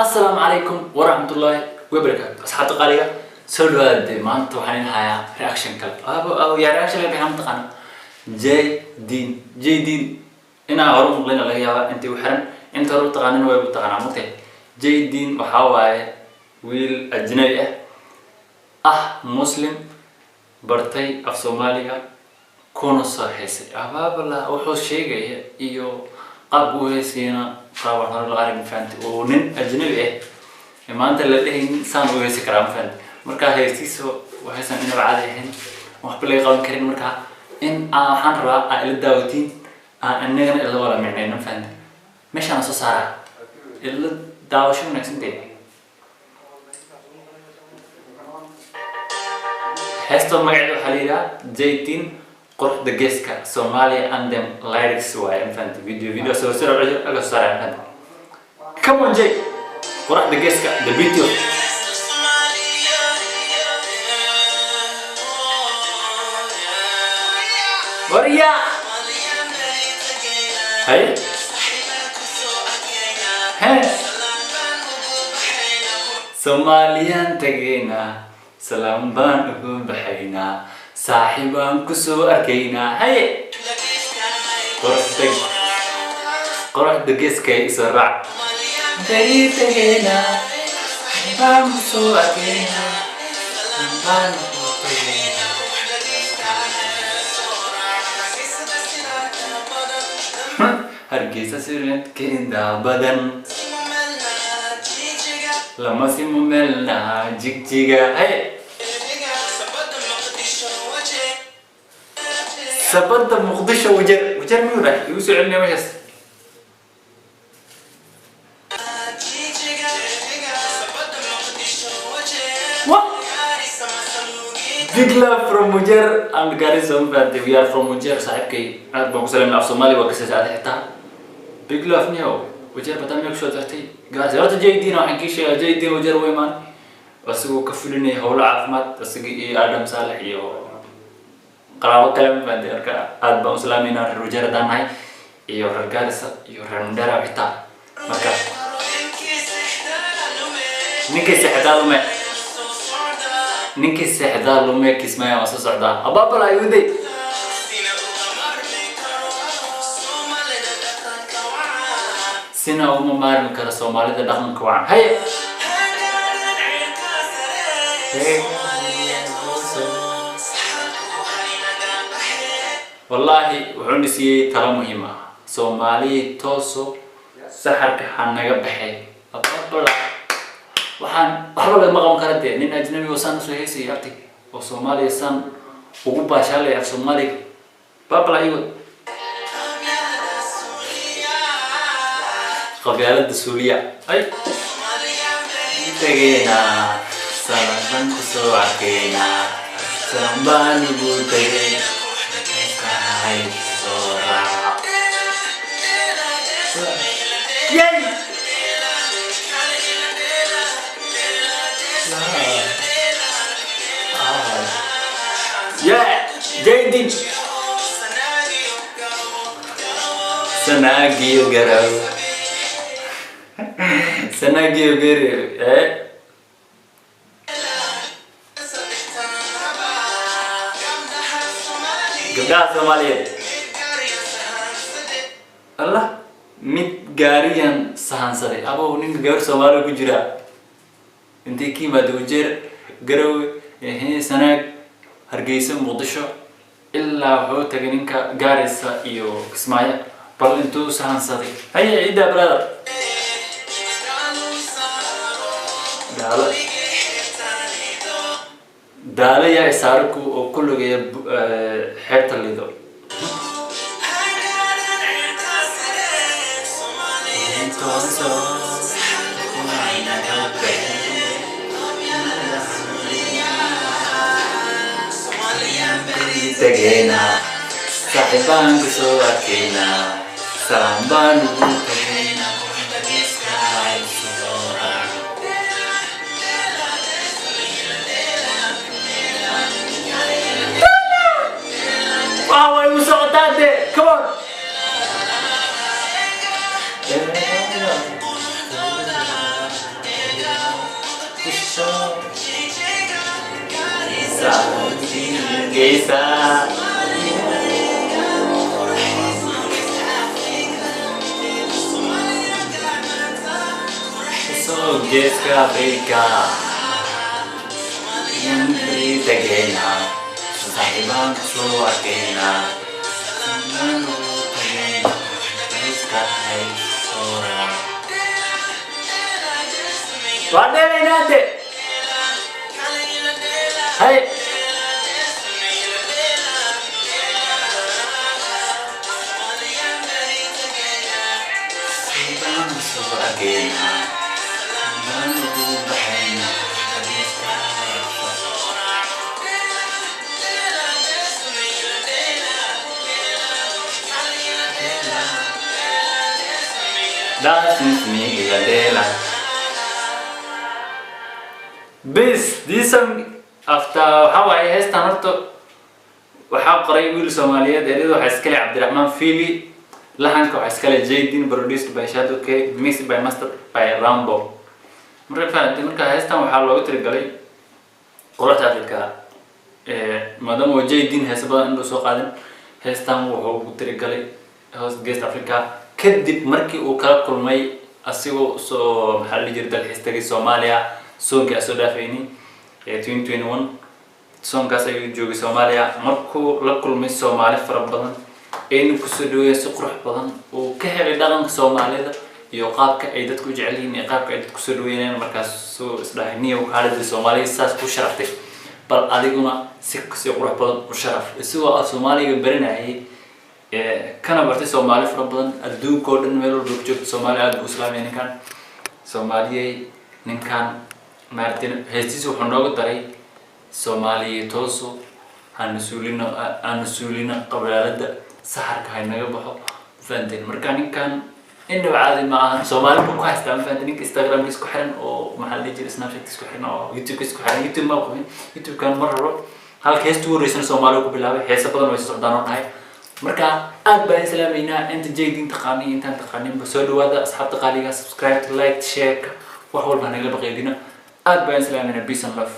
Asalaamu calaykum waraxmatullaahi wabarakaatu. Asxaabta qaaliga, soo dhawaada. Maanta waxaan idin hayaa reaction kale. Abo abo yaa reaction laga bixin mataqaana? J Dean, J Dean inaa hore maqlina laga yaabaa. Intii u xiran, inta hore u taqaanin way u taqaanaa. Mugtay J Dean waxaa waaye wiil ajnabi ah, muslim, bartay af Soomaaliga kuna soo heesay. Abaabala wuxuu sheegaya iyo qaabka u heesayna qaab wax hore loo arag, mafahanti? Oo nin ajnabi ah ee maanta la dhehaynin saan u heesi karaa, mafahanti? Marka heestiisa waxaysan inaba caadi ahayn, waxba laga qaban karin. Marka in aan waxaan rabaa aa ila daawatiin, aan inagana ila wada micnayno, mafahanti? Meeshaan soo saaraa ila daawasho wanaagsan dee. Heesta magaceeda waxaa la yidhaha Jaytin Quruxda Geeska, Somalia Anthem lyrics waaye, mafahanti? Video soo soo aga soo saaraya, mafahanti? Come on, Jay, Quruxda Geeska, the beauty of warya. Haye he, Soomaaliyaan tegaynaa, salaam baan ugu baxaynaa, saaxiibaan kusoo arkaynaa. Haye, quruxda geeska isoo raac, beri tegaynaa, saaxiibaan kusoo arkaynaa, salaam baan ugu tegaynaa. Hargeysa siradkeeda badan lama simo meelna Jigjiga. Haye, sabada Muqdisho Wajeer, Wajeer miyuu dhahay? Igu soo celinaya meeshaas. What? Big love from Wajeer and Garissa, mafahamtay? We are from Wajeer. Saaxiibkay aad baan ku salaamay. Af Soomaali waa kasoo socday xitaa. Big love niyow. Wajeer badan miyaa kusoo dartay Garissa? Horta JD na waxaan kii sheegaa, JD Wajeer u imaan isagoo ka fulinaya howlo caafimaad, isaga iyo Adam Saalex iyo qaraabo kale, mafahamtay? Marka aad baan u salaamaynaa reer Wajeer haddaan nahay, iyo reer Garissa iyo reer Mandera xitaa. Marka ninkii seexdaa lume, ninkii seexdaa lume, Kismaayo waan soo socdaa. Abaabala ayuuday. Sina uma maarmi karo Soomaalida dhaqanka wacan. Haye, wallaahi wuxuuna siiyey talo muhiim ah: Soomaaliya tooso, saxarka ha naga baxay. Abaabala, waxaan waxba lagama qaban kara dee. Nin ajnabi oo saan usoo heesayay abti oo Soomaaliya saan ugu baashaalaya af Soomaaliga, baabala iwad. Qabyaalada suuliya ay tegaynaa, salaban kusoo arkaynaa, salam baan ugu tegay, soo raac. Yay! Yeah, JD. Sanaagiyo garow. Sanaagiyo gari. Eh? Gabdhaha Soomaaliyeed. Allah, mid gaariyan sahansaday. Abow, ninka gabar Soomaaliya ku jira. Intay ka yimaada Wajeer, Garowe, ehe, Sanaag, Hargeysa, Muqdisho, ilaa wuxuu tagay ninka Gaarisa iyo Kismaayo. Bal intuu sahansaday. Haye ciidda, brother. Daalo daalo yaa isaariku oo ku lugeeya xeebta Lido. Tegaynaa, saaxiibaan kusoo arkaynaa, salaam baan ugu tagaynaa. Waa way u socotaa dee. Come on. Muqdisho, Hargeysa. So Geeska Afrika tageynaa, saaxiibaan kusoo arkaynaa, tageynaa, iska haysoora. Waa dheelaynaa de. Hay, saaxiibaan kusoo arkaynaa, baan ugu baxaynaa, iska hayso. Dance with me, ila dela. Bis, this song after waxaa waaye heestan horta waxaa qoray wiil Soomaaliyeed. Ereyada waxaa iskale Cabdiraxmaan Fili, lahanka waxaa iskale Jaydin, produced by Shadow K, mixed by master by Rambo. Marka fahamtay, marka heestan waxaa loogu talagalay quruxda Afrika, maadaama uu Jaydin heese badan inuu soo qaadin, heestan wuxuu ugu talagalay hoos Geest Africa, kadib markii uu kala kulmay asigoo soo, maxaa la dhihi jiray, dalxiis tagay Soomaaliya, soonkii aan soo dhaafayni ee 2021. Soonkaas ayuu joogay Soomaaliya. Markuu la kulmay Soomaali fara badan ayna kusoo dhaweeya si qurux badan, uu ka helay dhaqanka Soomaalida iyo qaabka ay dadku u jecel yihiin iyo qaabka ay dadku kusoo dhaweynayaan. Markaas soo isdhahay, niyow, kaalida Soomaalida saas ku sharaftay, bal adiguna si si qurux badan u sharaf. Isagoo af Soomaaliga baranayay kana bartay Soomaali fara badan adduunka oo dhan, meel walba ku joogto Soomaali, aad buu islaamaya ninkan. Soomaaliyey, ninkan maaragtay heestiisa wuxuu nooga daray Soomaaliya tooso, hana suulino, hana suulino qablaalada, saxarka ha naga baxo. Fahanteen? Marka ninkan inaba caadi ma ahan. Soomaali buu ku haystaa, ma fahanteen? Ninka Instagramkiis ku xiran oo, maxaa la dhihi jiray, Snapchatkiis ku xiran oo YouTubekiis ku xiran. YouTube ma qabin, YouTube-kan mar horo halka heesta ugu horreysana Soomaali ku bilaabay. Heese badan way soo socdaan oo dhahay. Marka aad baan islaamaynaa inta Jaydin taqaanay, intaan taqaaninba. Soo dhawaada asxaabta qaaliga, subscribe, like, share, wax walba nagala baqeydina. Aad baan islaamaynaa. Peace and love.